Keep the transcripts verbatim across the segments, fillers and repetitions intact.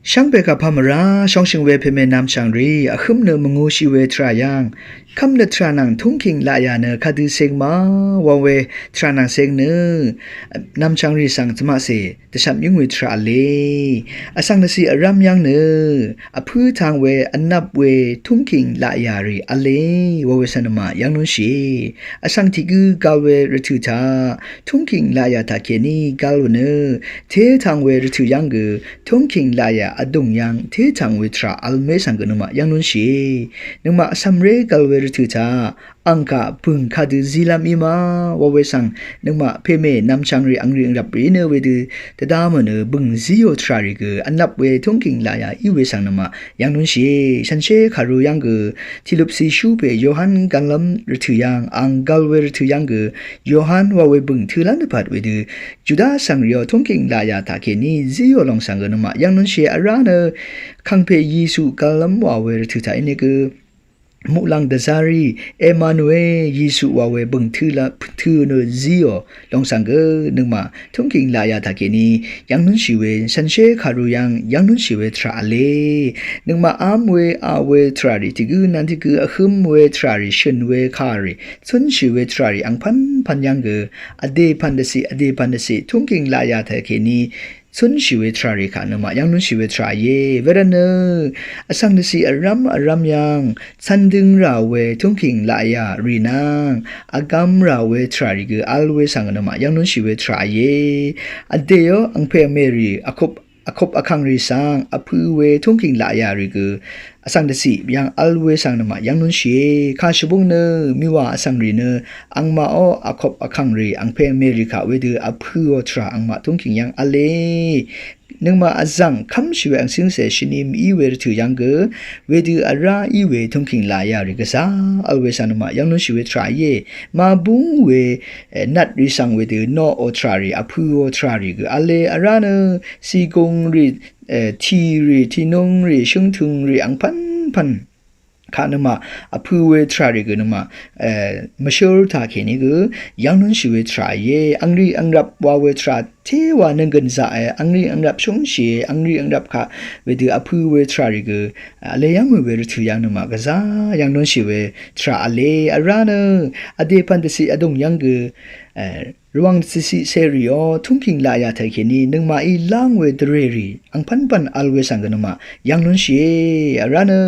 Shvngbe kapamara shongshing we peme namchang ri ahum nø mvngushi we tvrà yv̀ng kvmnøt tvrà nvng tungking laya nø kadø seng ma wa we tvrà nvng seng nø namchang ri svng tvmaqse dvshvp yúng we tvrà vle. Vsvng dvsi vrv́m yv́ng nø vpǿ tang we vnvp we tungking laya rì vle wa we svng nø ma yv́ng nunshi. Vsvng tiq gø gal we rvtø̀ taq tungking laya taq kèní gal we nø té tang we rvtø̀ yv́ng gø tungking laya vdùng yv́ng té tang we tvrà vl mé svng gø nø ma yv́ng nunshi. Nø ma vsvm ré gal we rvtø̀ taq ang kaq bø̀ng kadø zilv́m í ma wa we svng nø ma peme namchang rì ang rì ang rvp rì nø wedø dvdvm nø bø̀ng zíò tvrà rì gø vnvp we tungking laya í we svng nø ma yv́ng nunshi. Shanshe karu yv́ng gø tilup si shupe Yohan galv́m rvtø̀ yv́ng ang gal we rvtø̀ yv́ng gø Yohan wa we bø̀ng tø̄lv́m dvpvt wedø Juda vsvng rìò tungking laya taq kèní zíò lòng svng gø nø ma yv́ng nunshi. Vrá nø kangpe Yesu galv́m wa we rvtø̀ taq íní gø muqlang dvzarì Emmanuel Yesu wa we bø̀ng tø̄ la tø̄ nø zíò lòng svng gø nø ma tungking laya taq kèní yv́ng nunshi we shanshe karu yv́ng yv́ng nunshi we tvrà vle. Nø ma am we a we tvrà rì tiq gø nan tiq gø vhøm we tvrà rì shø̀n we ka rì cúnshì we tvrà rì angpv́npv́n yv́ng gø vdè pv̀n dvcì vdè pv̀n dvcì tungking laya taq kèní cúnshì we tvrà rì kaq nø ma yv́ng nunshì we tvrà íe. Wervt nø vsvng dvcì vrv́m vrv́m yv́ng cvndøng rà we tungking laya rì nvng vgvm rà we tvrà rì gø vl we svng nø ma yv́ng nunshì we tvrà íe. Vdèò angpè angmè rì vkup vkup vkvng rì svng vpø̄ we tungking laya rì gø vsvng dvcì yv́ng vl we svng nø ma yv́ng nunshìe. Kashvbúng nø miwà vsvng rì nø angmaqò vkup vkvng rì angpè angmè rì kaq wedø vpø̄ò tvrà angmaq tungking yv́ng vle. Nø ma vzv̀ng kv́mshì we angcíngcè shvni mv-í we rvtø̀ yv́ng gø wedø vrá í we tungking laya rì gvzà vl we svng nø ma yv́ng nunshì we tvrà íe. Mabúng we nvt rì svng wedø noqò tvrà rì vpø̄ò tvrà rì gø vle. Vrá nø cìgùng rì tì rì tìnung rì shøngtøng rì angpv́npv̀n kaq nø ma vpø̄ we tvrà rì gø nø ma mvshǿl taq kèní gø yv́ng nunshì we tvrà íe. Angrì angrvp wa we tvrà téwa nønggø̀n zaqe angrì angrvp shúngshìe angrì angrvp kaq wedø vpø̄ we tvrà rì gø vle yv́ng we we rvtø̀ yv́ng nø ma gvzà yv́ng nunshì we tvrà vle. Vrá nø vdè pv̀n dvcì vdùng yv́ng gø rvwàng dvcì cèrìò tungking laya taq kèní nøngmaqí láng we dvrèrì angpv́npv̀n vl we svng gø nø ma yv́ng nunshìe. Vrá nø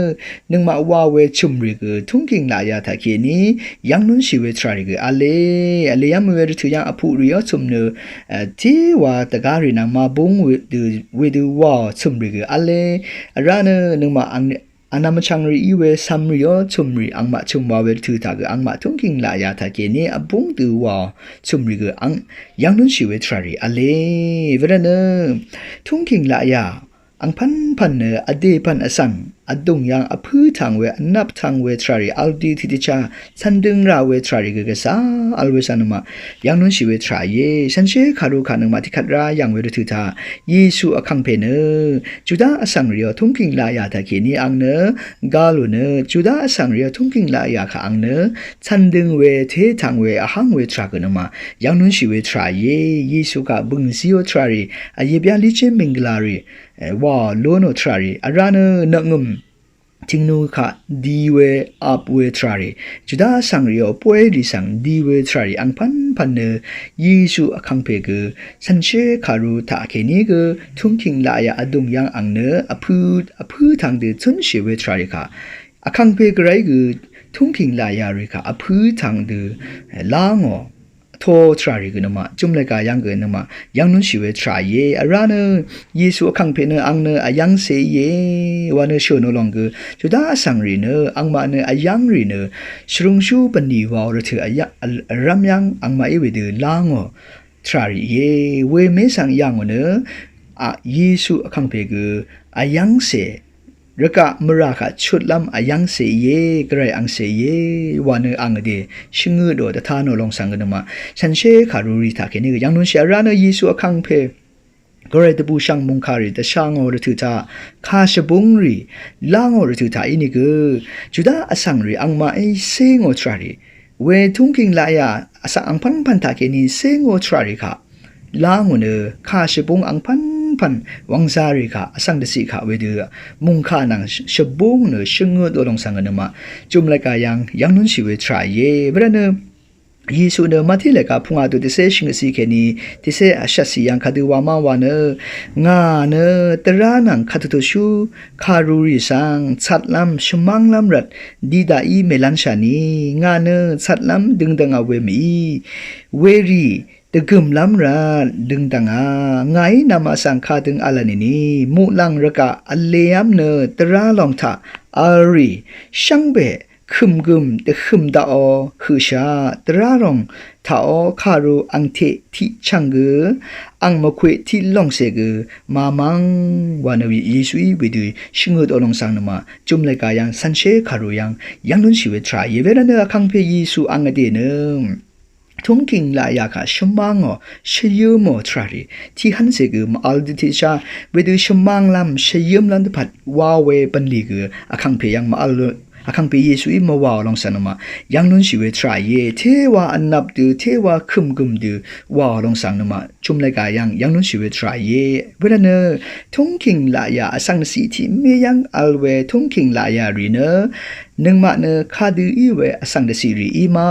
nøngmaq wa we chø̀m rì gø tungking laya taq kèní yv́ng nunshì we tvrà rì gø vle. Vle yv́ng we rvtø̀ yv́ng vpuq rìò chø̀m nø téwa dvgá rì nvng mabúng wedø wedø waò chø̀m rì gø vle. Vrá nø nøngmaq ang Vnvm vchvng rì í we cv̀mrìò chø̀mrì angmaq chø̀m wa we rvtø̀ taq gø angmaq tungking laya taq kèní vbúng dø wa chø̀mrì gø ang yv́ng nunshì we tvrà rì v̄le. Wervtnø tungking laya angpv́npv̀n nø vdè pv̀n vsvng vdùng yv́ng vpǿ tvng we vnvp tvng we tvrà rì v̄l dø tiqdvchá cv̀n døng rà we tvrà rì gø gvzà v̄l we svng nøngmaq yv́ng nunshì we tvrà íe. Shànshér kàru kaq nøngmaq tiqkvt rá yv̀ng we rvtø̀ taq Yesu vkàngpè nø Juda vsvng rìò tungking laya taq kèní ang nø gv̄l ò nø Juda vsvng rìò tungking laya kaq ang nø cv̀n døng we té tvng we vháng we tvrà gø nøngmaq yv́ng nunshì we tvrà íe. Yesu kaq bø̀ng zíò tvrà rì, vyebya líjé mìnggv̀là rì, wa lónò tvrà rì, vrá nø nøngø̀m tìngnu kaq di we ap we tvrà rì, Juda vsvng rìò bóy rì svng di we tvrà rì angpv́npv̀n nø Yesu vkàngpè gø shànshér kàru taq kèní gø tungking laya vdùng yv́ng ang nø vpǿ vpǿ tvng dø cúnshì we tvrà rì kaq vkàngpè gvray gø tungking laya rì kaq vpǿ tvng dø lá ngò to tvrà rì gø nøngmaq jø̀mlè gà yv́ng gø nøngmaq yv́ng nunshì we tvrà íe. Vrá nø Yesu vkàngpè nø ang nø vyv́ngcè íe wa nø shø̀n ò lòng gø Juda vsvng rì nø angmaq nø vyv́ng rì nø shvrøngshú bv̀nlì wa ò rvtø̀ vyv́ng vrv́m yv́ng angmaqí wedø lá ngò tvrà rì íe. Wemé svng yà ngò nø a Yesu vkàngpè gø vyv́ngcè rvgaq mvrà kaq chutlv́m vyv́ngcè íe, gvray angcè íe wa nø ang vdè shvngøt ò dvta nò lòng svng gø nøngmaq shànshér kàru rì taq kèní gø yv́ng nunshì. Vrá nø Yesu vkàngpè gvray dvbùshv̀ng mòngkà rì dvsha ngò rvtø̀ taq kàshvbúng rì lá ngò rvtø̀ taq ínìgø Juda vsvng rì angmaqí cé ngò tvrà rì we tungking laya vsvng angpv́npv̀n taq kèní cé ngò tvrà rì kaq lá ngò nø kàshvbúng angpv́n pv̀n wvngzarì kaq vsvng dvciq kaq wedø mungkà nvng shvbung nø shvngøt o lòng svng nø ma jumlvka yvng yvngnunshì we tvrà íe. Wervtnø Yesu nø Mati lèka pvngwà dø tiqcé shvngøtcì kèní tiqcé vshvtcì yvng kadø wamá wa nø, ngà nø dvrá nvng kadø toshú kàrurì svng catlv́m shvmv́nglv́m rvt didaqí mèlv́nshà ni, ngà nø catlv́m døngdv̀ngà we mèí, werì dvgø̀mlv́m rvt døngdv̀ngà, ngàí namaq svng kadøng v̄l nìni, muqlàng rvgaq vlev́m nø dvrá lòng taq v̄l rì, shvngbe kø̀mgø̀m dvhø̀m daqò høqshaq, dvrá ròng taqò kàru angteq tiqchv̀ng gø, ang mvkweq tiq lòngcè gø, mamvng wa nø Yesuí wedø shvngøt o lòng svng nø ma jumlvka yvng cv̄nshé kàru yvng yvngnunshì we tvrà íe. Wervtnø vkàngpè Yesu ang vdè nø tungkìng laqyà kaq shvmv́ngò, shvyǿmò tvràrì tiqhv́ncè gø mvvl dø tiqshá, wedø shvmv́nglv́m shvyǿmlv́m dvpvt wa we bv̀nlì gø vkàngpè yvng mvvl, vkàngpè Yesuí mvwàò lòng svng nø ma yvngnunshì we tvrà íe. Téwa vnvp dø, téwa kø̀mgø̀m dø wàò lòng svng nø ma jumlvka yvng yvngnunshì we tvrà íe. Wervtnø tungkìng laqyà vsvng dvciq tiqmè yvng v̄l we tungkìng laqyà rì nø nøngmaq nø kadø í we vsvng dvciq rì í ma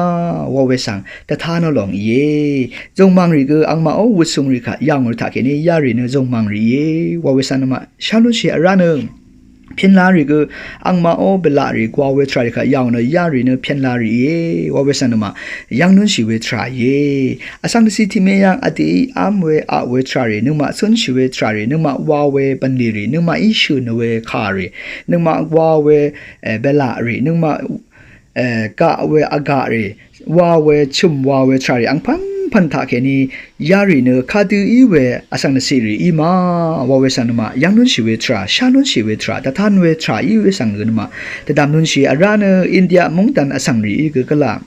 wa we svng dvta nò lòng íe. Zòngmàng rì gø angmaqó wutsùng rì kaq yà ngò rì taqkèní yarì nø zòngmàng rì íe wa we svng nø ma shvlunshì vrá nø pyenlarì gø angmaqó bvlaqrì gwa we tvràrì kaq yà ngò nø yarì nø pyenlarì íe wa we svng nø ma yvngnunshì we tvrà íe. Vsvng dvciq tiqmè yvng vdèí v́m we aq we tvràrì, nøngmaq cúnshì we tvràrì, nøngmaq wa we bv̀nlìrì, nøngmaqí shø̀ nø we kàrì, nøngmaq wa we bvlaqrì, nøngmaq gaq we vgaqrì, wa we chø̀m wa we tvràrì angpv̄npv̀n taqkèní yarì nø kadø í we vsvng dvciq rì í ma wa we svng nø ma yvngnunshì we tvrà, shvlunshì we tvrà, dvtan we tvrà í we svng gø nø ma dvdv̀mnunshì vrá nø India mungdàn vsvng rì í gø gvlaq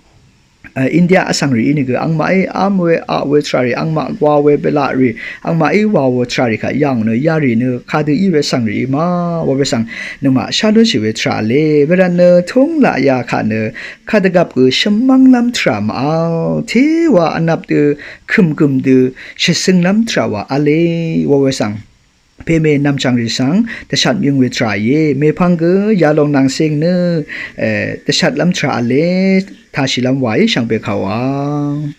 India vsvng rì í nø gø angmaqí v́m we aq we tvràrì, angmaq gwa we bvlaqrì, angmaqí wa we tvràrì kaq yà ngò nø yarì nø kadø í we vsvng rì í ma wa we svng nø ma shvlunshì we tvrà v̄le. Wervtnø tung laqyà kaq nø kadvgvp gø shvmv́nglv́m tvrà màvl, téwa vnvp dø kø̀mgø̀m dø shvsønglv́m tvrà wa v̄le wa we svng pèmè nv̀mchv̀ngrì svng dvshat myøng we tvrà íe. Mèpvng gø yalòng nvng seng nø dvshatlv́m tvrà v̄le, tashìlv́m wàí shvngbe kàwang